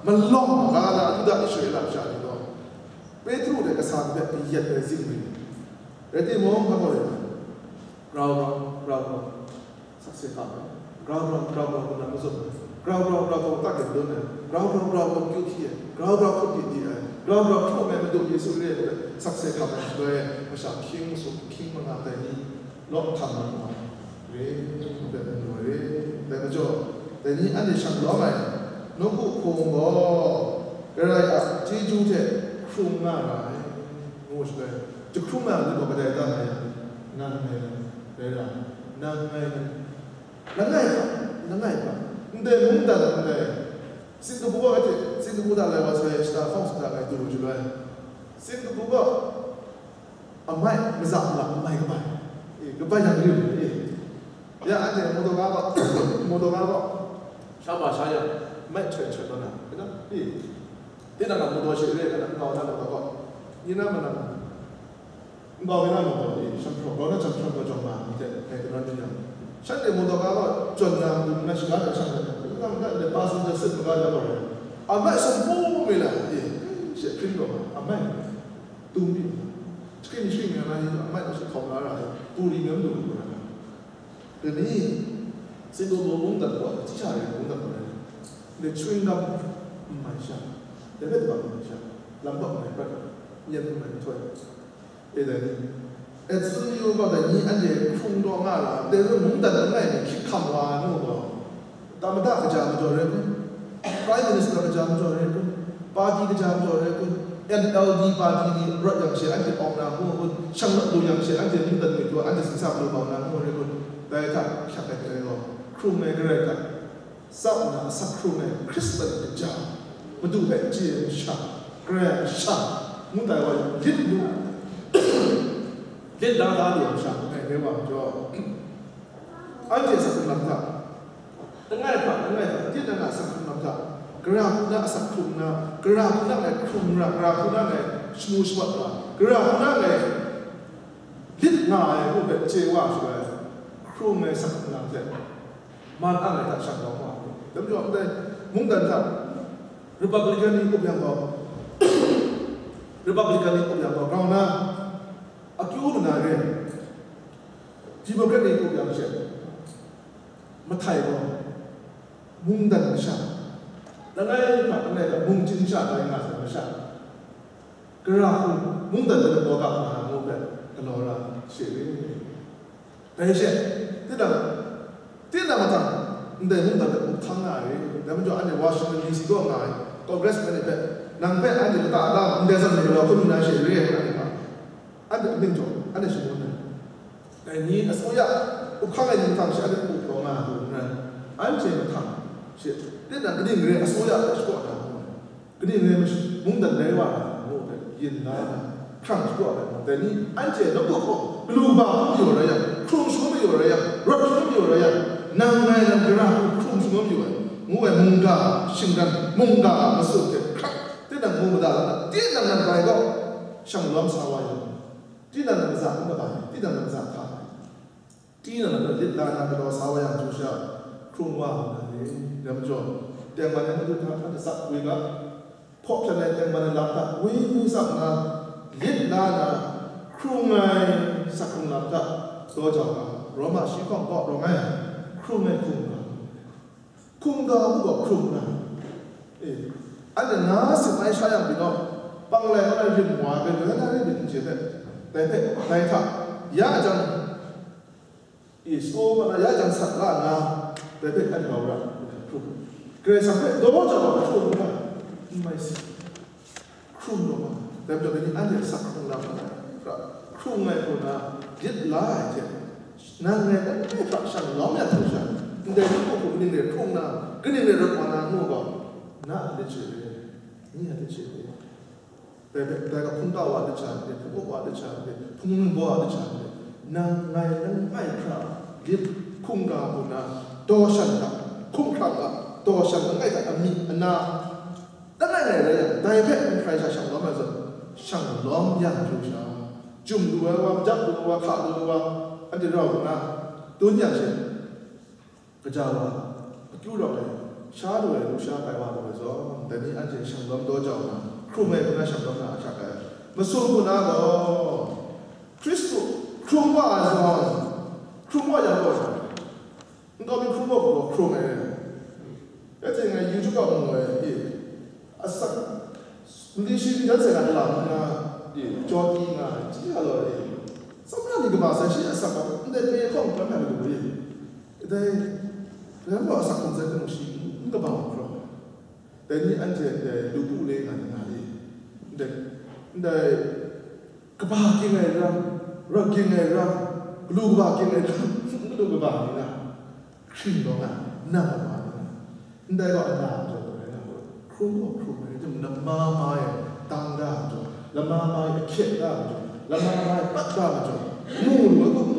malawng maga na Yuda Israela masha ni gaw, Petru hte kasa ni hpe kayat ai zingri, rai timung, hpa gaw rai nga, grau grau, grau grau, sakse hkap ai. Grau grau, grau grau, ngu na mazum ai. Grau grau, grau grau, tak ginlun ai. Grau grau, grau grau, kyu hti ai. Grau grau, hkut di di ai. Grau grau, hkrum ai Madu Yesu re ai hpe sakse hkap ai shaloi, masha hkying masum, hkying manga tai ni, lawk hkam na wa re, hpe n lu ai re. Dai majaw, dai ni anhte shanglawm ai, nawku hpung gaw, Karai a chyeju hte hkrung nga ra ai, ngu shaloi, jahkrung nga ai ni gaw kadai dan ai? Nang ngai nang rai ra, nang ngai nang, langai hpa, langai hpa, ndai mungdan ndai, Singkapu a hte, Singkapu hta lai wa sai, shata hkawng shata ngai du ru shaloi, Singkapu a amai, maza mala amai kabai, e, kabai yang rim, e, Ya, anhte motor ga gaw, motor ga gaw, sha ba sha yang, mai htoi htoi taw na, ina, i, tinang a motor she re, kana, nkau na motor gaw, ni na manang, nkau na motor, i, shamhpraw, grau na shamhpraw gaw jawng ma, ni hte, ngai kana ni yang. Shanhte motor ga gaw, jawn na, na shiga na shang na, na, na, na, passenger seat maga ya gaw re. A mai sumpu mi la, i, she hpring gaw ma, a mai, tum mi, shikring shikring ya na, i, a mai shi hkawm la ra, puri mi lu lu ra. Dai ni, Singapore mungdan gaw, hti sha rai mungdan gaw rai. Dai chewing gum n mai sha, dai hpe tabang n mai sha, lam bap n mai prat, myen n mai nhtoi. E dai ni, Etsun yu gaw dai ni anhte hkrung taw nga ra, dai hpe mungdan langai mi hkyik hkam wa nu gaw, tamada kaja majaw rai kun, Prime Minister kaja majaw rai kun, party kaja majaw rai kun, N L D party ni rawt yang she anhte awng na ngu kun, shang rawt lu yang she anhte mungdan ngwit wa, anhte singsa lu bau na ngu rai kun, dai hta hkyak ai hte rau, hkrung ai Karai hta, tsap nna asak hkrung ai Hkristan kaja, Madu hpe chye ai masha, Karai a masha, ngu tai wa yang, lit lu, lit la da lu ai masha, ngai rai wa majaw, anhte asak hkrung lam hta, langai hkra, langai hkra, tinang a asak hkrung lam hta, gara hku na asak hkrung na, gara hku na ngai hkrung ra, gara hku na ngai shamu shamawt ra, gara hku na ngai lit nga ai ngu hpe chye wa shaloi, hkrung ai asak hkrung lam hte, man ang ai hta shang lawm wa ai. Dai majaw, ndai mungdan hta Republican ni up yang gaw, Republican ni up yang gaw, grau na, akyu lu na re, Democrat ni up yang she, mahtai gaw, mungdan masha, langai hta langai hta mung chyinghka tai nga sai masha, gara hku mungdan de law ga hkra na ngu hpe galaw ra she re. Dai she, tinang, tinang mahtang, ndai mungdan de up hkang nga ai, dai majaw anhte Washington D C kaw nga ai Congressman ni hpe, nang hpe anhte lata da ndai zawn ni galaw hkrum na she re ai, anhte hpa, anhte aning jaw, anhte shangun ai. Dai ni asoya up hkang ai ni mahtang she anhte up taw nga ai hku n rai, anhte mahtang she, tinang kaning re asoya hpe shapraw na ngu ai. Kaning rai mash-, mungdan rai wa ai ngu hpe yin la ai, hkrang shapraw ai, dai ni anhte nawku hkawng galu ba hkrum mayu rai yang, hkrung shangun mayu rai yang, rawt shangun mayu rai yang, nang ngai nan gara hku hkrung shangun mayu ai, ngu ai mungga shinggan, mungga a masu hte hkrang, tinang mu mada la na, tinang nan rai gaw, shang lawm sa wa yang, tinang nan maza n kaba ai, tinang nan maza hka ai. Tinang na lit la na galaw sa wa yang, hkru sha hkrung wa nga ai, dai majaw, tengman ai Madu hta hkan asak woi ga, hpaw hpyan ai tengman ai lam hta woi woi tsap nna, lit la na hkrung ai asak hkrung lam hta daw jau ga, Roma shi hkawng kaw rawng ai, hkrung ai hkrung ga, hkrung ga ngu gaw hkrung na, e, anhte na sip ai sha yang pyi naw, panglai ngu ai rim wa ai hpe, loi na rai myit n chye hpe, dai hpe, dai hta, ya jang, I, saw ma na ya jang sat la nna, dai hpe hkan grau ra, hkrum. Karai Kasang hpe daw jau ai hkrum hkra, n mai si. Hkrum taw ma, dai majaw, dai ni anhte asak hkrung lam ai hkra, hkrung ai hku na, lit la ai hte, nang ngai langai hkra shang lawm yang hkrum sha, ndai hkrum hku kaning re hkrung na, kaning re rawt wa na ngu gaw, na a lit she re, ni a lit she re. Dai hpe, dai ga hpung tau wa lit sha nde, hpung up wa lit sha nde, hpung ningbaw wa lit sha nde, nang ngai langai hkra lit hkungga hku na, daw shan hta, hkung hkrang a, daw shan langai hta amying ana, langai ngai rai yang, dai hpe n hkrai sha shang lawm ai zawn, shang lawm yang hkru sha, jum lu ai wa, majap lu ai wa, hka lu ai wa, anhte rau nna, dun yang she, Kaja wa, akyu rawng ai, sha lu ai, lusha kai wa lu ai zawn, dai ni anhte shang lawm daw jau nna, hkrum ai hku na shang lawm na a hkyak ai. Masum hku na gaw, Hkristu hkrum wa ai zawn, hkrum wa yang gaw, nkau mi hkrum wa hku gaw hkrum ai. Rai timung, ngai YouTube a mu ai, e, Asak, mali shi ni jan sai na lam nna, e, jaw ti nga, hti a law e, tsawmra ni kaba sai shi asak gaw, ndai pye hkawng hkran hkran lu e, ndai, ram gaw asak hkawng sai hkawng shi n kaba hkrawng, dai ni anhte ndai lu pu le nga ni nga e, ndai, ndai, kaba ging ai ram, rawt ging ai ram, galu kaba ging ai ram, galu kaba ni na, hkring lawng ai, nang a ma ni na, ndai gaw ana majaw rai na, hkrung gaw hkrung ai, lama mai dang da majaw, lama mai ahkye da majaw, lama mai pat da majaw, mu lu ai,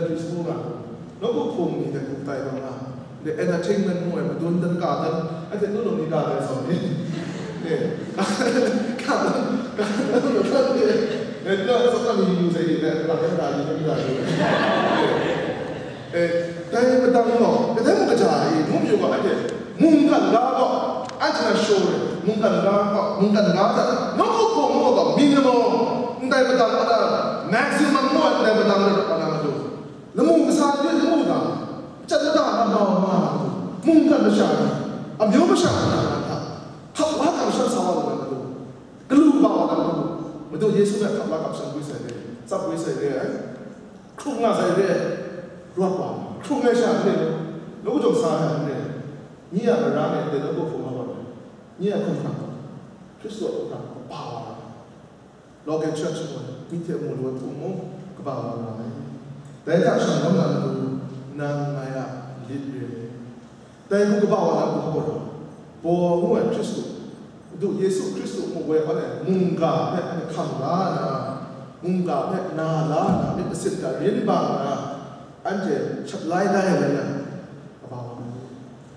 Baptist ngu nga, nawku hpung ni hte hkuk tai bang nga, de entertainment ngu ai madun dan ka dan, a hte nu law ni ka ai zawn ni, e, ka dan, ka dan, ka dan, ka dan, e, e, na sa na ni yu sai ni, na ka dan ka ni, na ka dan ka ni, e, e, dai madang gaw, kadai mung kaja ai, mung yu ga, a hte, mungkan ga gaw, anhte na shaw ai, mungkan ga gaw, mungkan ga hta, nawku hpung ngu gaw, minimum, ndai madang, a, maximum ngu ai, ndai madang, a, na matu. Lamu kasa ni lamu ga, jan mada na mau nga na matu, mungkan masha ni, amyu masha ni na hta, hkap la kamsham sa wa na matu, galu ba wa na matu, matu Yesu hpe hkap la kamsham gwi sai re, tsap gwi sai re ai, hkrung nga sai re ai, rawt wa, hkrung ai sha re, lagu jawng sa ai re, ni a mara me de lagu hkrung nga wa re, ni a hkrung hkrang, Hkristu a hkrung hkrang, kaba wa re. Local church gaw, myi hte mu lu ai hpung mung, kaba wa nga ai. Dai hta shanglawm na matu, nang ngai a lit re. Dai hku kaba wa na matu hkawra, Paul ngu ai Hkristu, Madu Yesu Hkristu mu woi hkan e, mungga hpe hkam la na, mungga hpe na la na, myit masin hta rin bang na, anhte shat lai lai ai rai yang, kaba wa nga ai.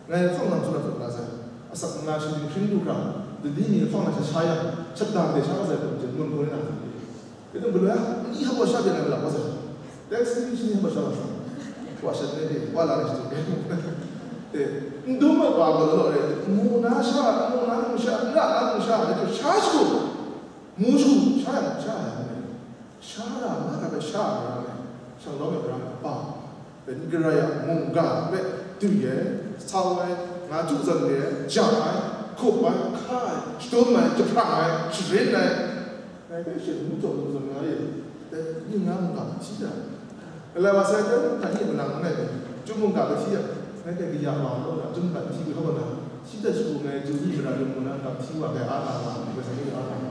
Ngai hpang lam tsun na tut na sai, asak nga shi dinghpring du hkra, dali mi hpang na sha sha yang, shat da de sha sai, kun jen mun kun na. Kaitung galoi a, ni hpa sha byan ai lam wa sai. Taxi ni shi ni hpa sha la sa. Wa sha ne de, wa la ni shi tu. Eh, n dum ma wa ga lo re, mu na sha, mu na mu sha, n ra na mu sha, ni tu sha shi ku. Mu shu, sha ya, sha ya. Sha ra, ma ga sha ra, sha lo ga ra, ba. Pen Karai a mungga hpe du ai, sau ai, nga du zan re ai, ja ai, hkup ai, hka ai, shadum ai, jahprang ai, sharin ai, ngai hpe she ngu taw lu zan nga re, dai ning nga mungga hti da. Galai wa sai hpe, hta ni manang n rai, Chyum mungga hpe hti yang, ngai hpe kaya ma law na, Chyum mungga hti hkau na, hti dat shagu ngai, Chyum ni mara yung mu na, hti wa hpe a na wa, hpe sa ni a na wa.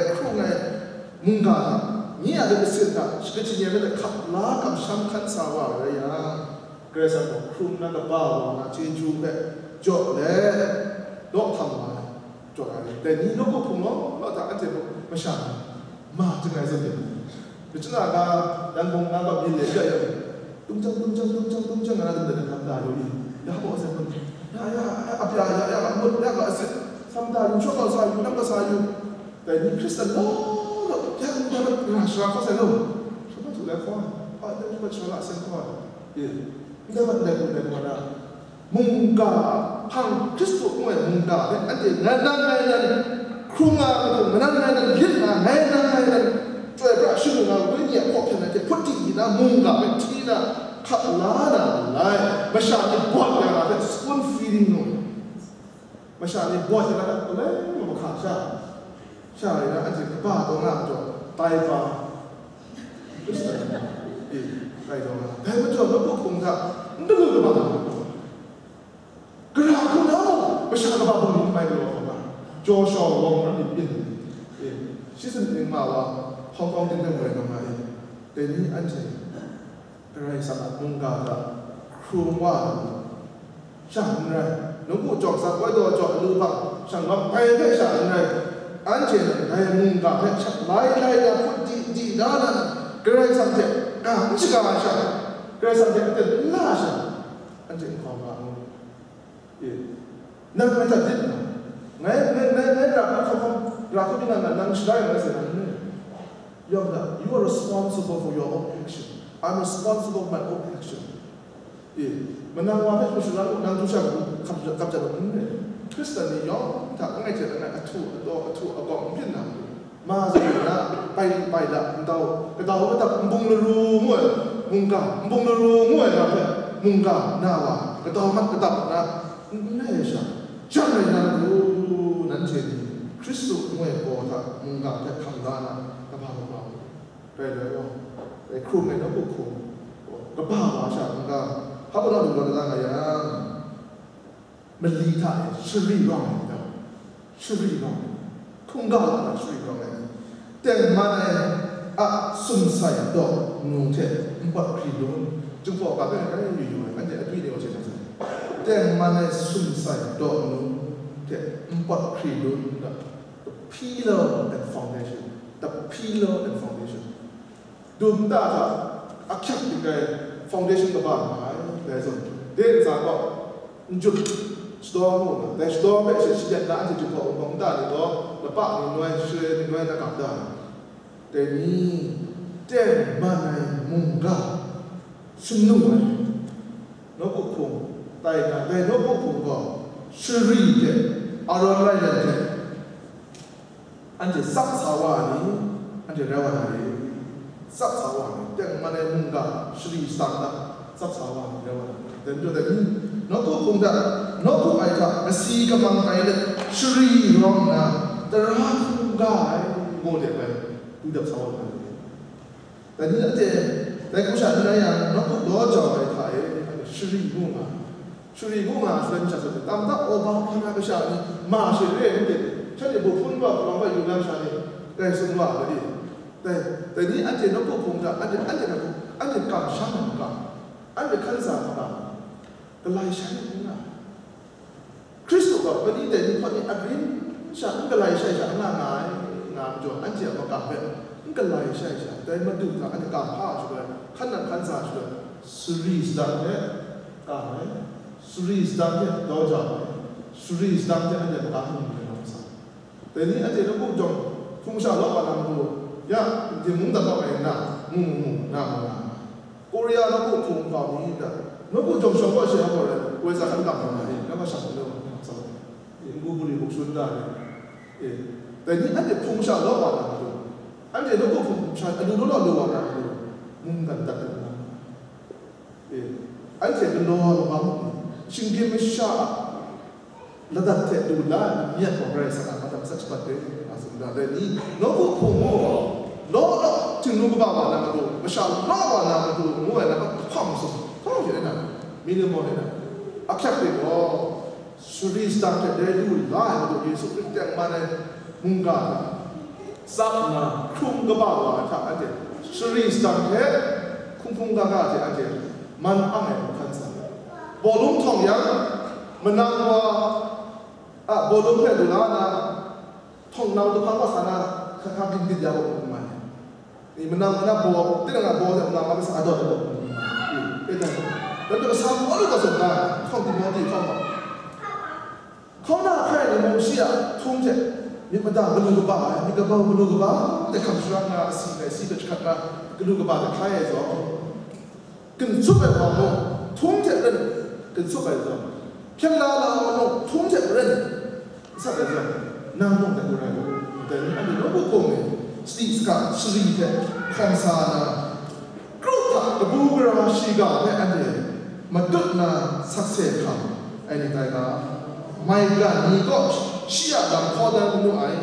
hkrung ai mungga hta, nye a myit masin hta, shakaji ni ai myit hta hkap la kamsham hkan sa wa ai rai yang, Karai Kasang gaw hkrung na kaba wa na chyeju hpe jaw let, daw hkam wa ai, jaw ai. Dai ni nawku hpung law law hta anhte mung masha ma chyangai zawn myit. Machyin a ga, yan hpung na ga byin le bya yang, tung jang, tung jang, tung jang, tung jang, nga na dum dan na hkam da yu i. Ya baw sai hpun, ya, ya, ya, ap ya, ya, ya, ap mut, ya, ga asit, sam da yu, shaw ga sa yu, nam ga sa yu. Dai ni Hkristan law law, ya, ndai mat ra shara hkaw sai law. Shara htu lai hkaw, a, ndai mat shara la sai hkaw, e, ndai mat ndai hku ndai hkaw na, mungga, hpang Hkristu ngu ai mungga hpe anhte nan nan ngai nan hkrung nga ai majaw, nan nan ngai nan lit nga, ngai nan ngai nan chyoi pra shagu nga, wenyi a hkawhkyan ai hte hput di di na mungga hpe hti na hkap la na lai, masha ni bawt ya nga hpe spoon feeding nu ai. Masha ni bawt ya na hpe, alai, mahka sha, sha rai na, anhte kaba taw nga majaw, tai pa, e, tai taw nga. Dai majaw, nawku hpung hta, n galu kaba nga. Gara hku na mung, masha kaba bungli n mai galaw hkawm ai, jaw shaw wawng ram myit byin, e, shi sanit ning ma wa, Hong Kong ting hpe ngoi nga ma e. Dai ni anhte Karai Kasang a mungga hta hkrung wa ai, sha n rai, nawku jawng sa koi daw jaw alu hpang, shang lawm ai hpe sha n rai, anhte nan dai mungga hpe shak lai lai na hput di di da na, Karai Kasang hte ga n shaga ai sha, Karai Kasang hte aten n la ai sha, anhte n hkawm ga mu. E, nang ngai hta dit nna, ngai, ngai, ngai, ngai ra hkawhkam, ra hkawhkam nga nang sharai ngai sai nang n rai. Yawng hta, you are responsible for your own action. I'm responsible for my own action. E, manang wa hpe hku shaloi nang du sha hku hkap, hkap jat u n rai. Hkristan ni yawng hta langai hte langai ahtu, ataw, ahtu, agawng n byin na, ma zawn na, bai, bai la, ndau, kadau kadap, nbung laru ngu ai mungga, nbung laru ngu ai ga hpe mungga na wa, kadau mat kadap na, n rai ai sha, jan rai na matu, nanhte ni Hkristu ngu ai baw hta mungga hpe hkam la na, kaba kaba u. Rai rai gaw, dai hkrung ai nawku hpung, kaba wa sha n-ga, hpa palaw lu law na nga yang, mali hta e shari rawng ai ni ta? Shari rawng ai, hkungga la na shari rawng ai ni, tengman ai a sumsai daw nu hte npawt hkri lun, Jinghpaw ga hpe ngai yu yu ai, anhte atwi ni gaw chye na sai. Tengman ai sumsai daw nu hte npawt hkri lun, the pillar and foundation, the pillar and foundation. Dum nta hta ahkyak dik ai foundation kaba nga ai, dai zawn, de ntsa gaw, n-jut shadaw mu nga, dai shadaw hpe she shadat na, anhte Jinghpaw Wunpawng nta ni gaw, lapa ni noi, share ni noi na gap da ai. Dai ni, tengman ai mungga, shanu ai nawku hpung tai na, dai nawku hpung gaw shari hte, Aron rai let hte, anhte tsap sa wa ai ni, anhte rai wa na re. Tsap sa wa ai ni, tengman ai mungga shari shadang hta tsap sa wa ai ni rai wa na re. Dai majaw dai ni, nawku hpung hta, nawku ai hta masi kamang tai let, shari rawng nna, tara hkungga ai, ngu de ai, du dap sa wa na re. Dai ni anhte, dai hku sha n rai yang, nawku daw jau ai hta e, shari ngu nga, shari ngu nga, sharen masha hte tam da, Obama na kasha ni, ma she re ai n de, shanhte bu hpun wa, hpawng wa yu na masha ni, dai tsun wa ai ni, dai, dai ni anhte nawku hpung hta, anhte, anhte hta, anhte kamsham ai makam, anhte hkan sa ai makam, galai shai ai n nga ai. Hkristu gaw, mani dai ni hpawt ni agrin sha n galai shai sha n nga nga ai, nga majaw, anhte a makam hpe n galai shai sha, dai Madu hta anhte kam hpa shaloi, hkan nang hkan sa shaloi, sari sadang hte kam ai, sari sadang hte daw jau ai, sari sadang hte anhte a makam n galai sa. Dai ni anhte nawku jawng hpung sha law wa na matu, ya, Kaning mung dat wa ai n na, mu, mu, mu, na, mu, na. Korea nawku hpung nkau mi hta, nawku jawng shawng gaw she a gaw rai, woi za hkan kam na ni, na ma shang n rai wa, n gu buri bukshun da ni, e, dai ni anhte hpung sha law wa na matu, anhte nawku hpung sha alu law law lu wa na matu, mungkan dat ai na, e, anhte galaw ai magam, shinggyim masha a ladat hte lu la ai myit gaw Karai Kasang a madat masak shabat re, nga tsun da. Dai ni, nawku hpung mu gaw, law law htingnu kaba wa na matu, masha law wa na matu ngu ai na kahpang masum, htawng hte na, minimum hte na, ahkyak de gaw, sari sadang hte dai lu la ai matu Yesu Hkristu tengman ai mungga hta tsap nna hkrum kaba wa ai hta anhte sari sadang hte hkungkung gaga hte anhte man ang ai hkan sa. Bawlung htawng yang, manang wa a bawlung hpe lu la na, htawng nau lahpang wa sa na, hkahkang byin byin ya gaw n mai. Ni manang na baw, tinang a baw hte manang wa hpe sa adawt ai gaw n mai. Yu, e dan. Dan hpe masam wa lu ga zawn da, htawng Timote htawng gaw. Hkauna hkrai ni mung shi a htum hte myit mada galu kaba ai, myit kabau galu kaba ai hte hkam sharang na asi ai si hpe jahkrat na galu kaba hte hkai ai zawn, ginsup ai wa mung htum hte ren ginsup ai zawn, hpyen la la ai wa mung htum hte ren nsat ai zawn, nang mung dai lu rai u. Dai ni anhte nawku hpung e, sadi saka sari hte hkawm sa na, Kru hta kabu gara shiga hpe anhte matut na sakse hkam ai ni tai ga, maigan ni gaw shi a lam hkaw dan manu ai,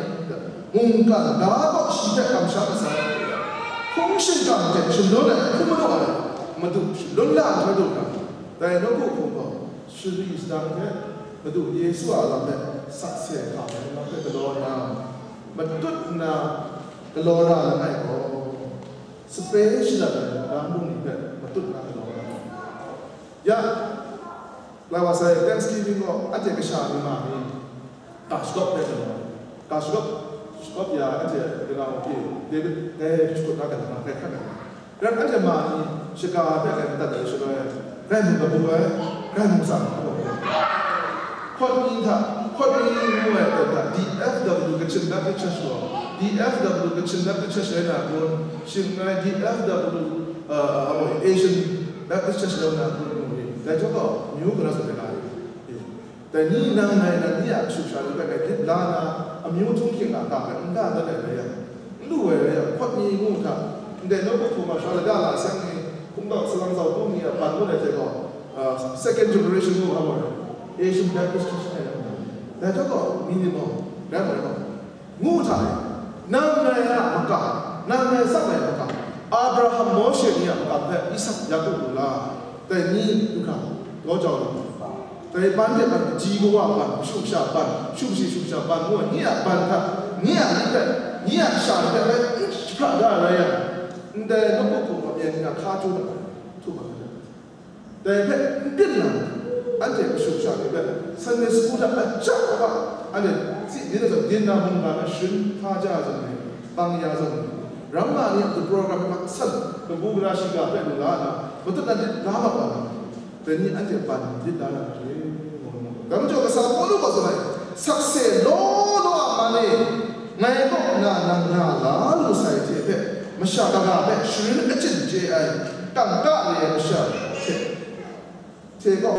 mungkan ga gaw shi hpe kamsham masai, hpung shingkang hte shangun ai hkrum manu ai, Madu shangun la nhtoi du hkra, dai nawku hpung gaw sari sadang hte Madu Yesu a lam hpe sakse hkam ai ni hpe galaw na, matut nna galaw na langai gaw, sape shalat ai lam bungli hpe matut na galaw ai. Ya, lai wa sai, Thanksgiving gaw anhte kasha ni ma ni, ga shagawp hpe galaw ai. Ga shagawp, shagawp ya anhte kanau hte David dai shagawp na galaw na, hkrai hkrat ai. Rai anhte ma ni shaga hpe rai madat ai shaloi, rai mung kabu ai, rai mung tsang ai gaw, hkawt ni hta, hkawt ni ngu ai aten hta, D F W Kachin Baptist Church gaw, D F W Kachin Baptist Church rai na kun, shing rai D F W, uh, Asian Baptist Church rai na kun ngu ni, dai hta gaw, amyu kana tsun ai nga ai. Dai ni nang ngai nan ni a kashu kasha ni hpe ngai lit la na, amyu htung hkying a ga hpe n ga dat ai rai yang, n lu ai rai yang, hkawt ni ngu hta, ndai nawku hpung a sha lada la seng ni, hpungtau salang zau tu ni a ban ngut ai hte gaw, uh, second generation ngu hkam ai, Asian Baptist Church ai yang, dai hta gaw, minimum, rai ai gaw, ngu hta e, nang ngai a makam, nang ngai tsap ai makam, Abraham, Mawshe ni a makam hpe Isak, Yaku lu la, dai ni du hkra, daw jau lu, dai ban hte ban, kaji kawa ban, kashu kasha ban, shu kashi shu kasha ban ngu ai, ni a ban hta, ni a myit hpe, ni a kasha hpe bai n jahpra da ai rai yang, ndai nawku hpung a pyen ni a hka chyu na, htu mat ai. Dai hpe n byin na, anhte kashu kasha ni hpe Sunday school hta a ja wa, anhte si, ni na zawn din na mungga na sharin hpa ja zawn ni, bang ya zawn ni, ramma ni a program hta san, kabu gara shiga hpe lu la na, matut na lit la mat wa na, dai ni anhte ban lit la na re. Dai majaw kasa Pawlu gaw tsun ai, sakse law law a man e, ngai kaw na nang na la lu sai hte hpe, masha kaga hpe sharin achyin chye ai, kangka re ai masha hte, hte gaw